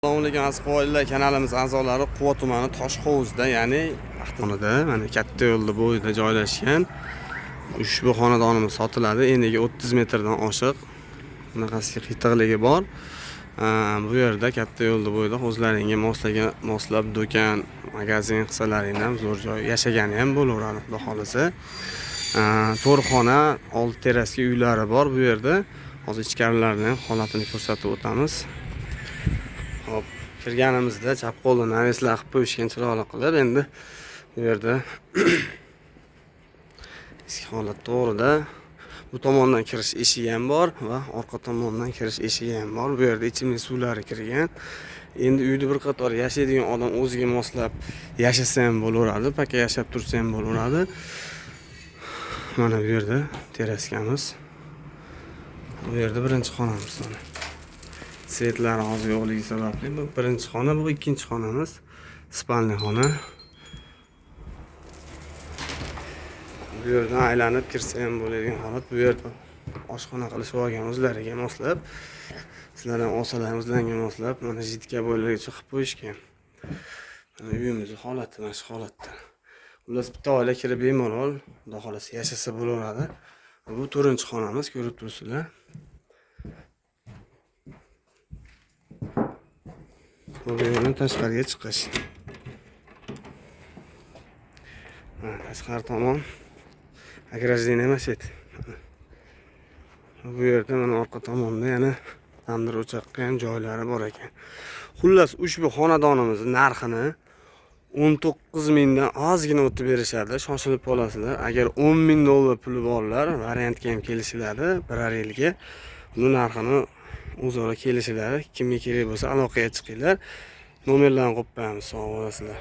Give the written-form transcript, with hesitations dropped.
Assalomu alaykum aziz quvoylar, kanalimiz a'zolari. Quva tumani Toshhovuzda, ya'ni Paxtaxonada, mana katta yo'lni bo'yida joylashgan ushbu xonadonimiz sotiladi. Eniga 30 metrdan oshiq, bunaqasiga qiytiqligi bor. Bu yerda katta yo'lni bo'yida o'zlaringga moslagan, moslab do'kon, magazin qilsalaring ham zo'r joy, yashagani ham bo'laveradi, xudo xolasa. 4 xona, 6 terrasli uylari bor bu yerda. Hozir ichkarilarini ham holatini ko'rsatib o'tamiz. Hop, kirganimizda chap qo'lda naveslar qilib qo'yishgan chiroyli qilib. Endi bu yerda eski holat to'g'rida. Bu tomondan kirish eshigi ham bor va orqa tomondan kirish eshigi ham bor. Bu yerda ichimlik suvlari kirgan. Endi uyda bir qator yashaydigan odam o'ziga moslab yashasa ham bo'laveradi, paka yashab tursa ham bo'laveradi. Mana bu yerda terraskamiz. Bu yerda birinchi xonamiz mana. Svetlari hozir yo'qligi sababli bu birinchi xona, bu ikkinchi xonamiz, spalniy xona. Bu yerdan aylanib kirsa ham bo'ladigan holat. Bu yerda oshxona qilishib olgan o'zlariga moslab. Sizlar ham olsalar o'zlariga moslab, mana jitka bo'ylargacha qilib qo'yishgan. Mana uyimizni holati mana shu holatda. Xullas, bitta oila kirib bemalol, xudo xolasa yashasa bo'laveradi. Bu to'rtinchi xonamiz, ko'rib turibsizlar. Bu yerdan tashqariga chiqish. Tashqari tomon ограждение emas edi. Bu yerda mana orqa tomonda yana tandir o'choqqa ham joylari bor ekan. Xullas, ushbu xonadonimizning narxini 19 mingdan ozgina o'tib berishadi. Shoshilib qolasizlar. Agar 10 ming dollar puli borlar, variantga ham kelishiladi birar yilga. Uni narxini o'zaro kelishiladi. Kimga kerak bo'lsa aloqaga chiqinglar. Nomerlarni qo'yib qo'yamiz, sog' bo'lasizlar.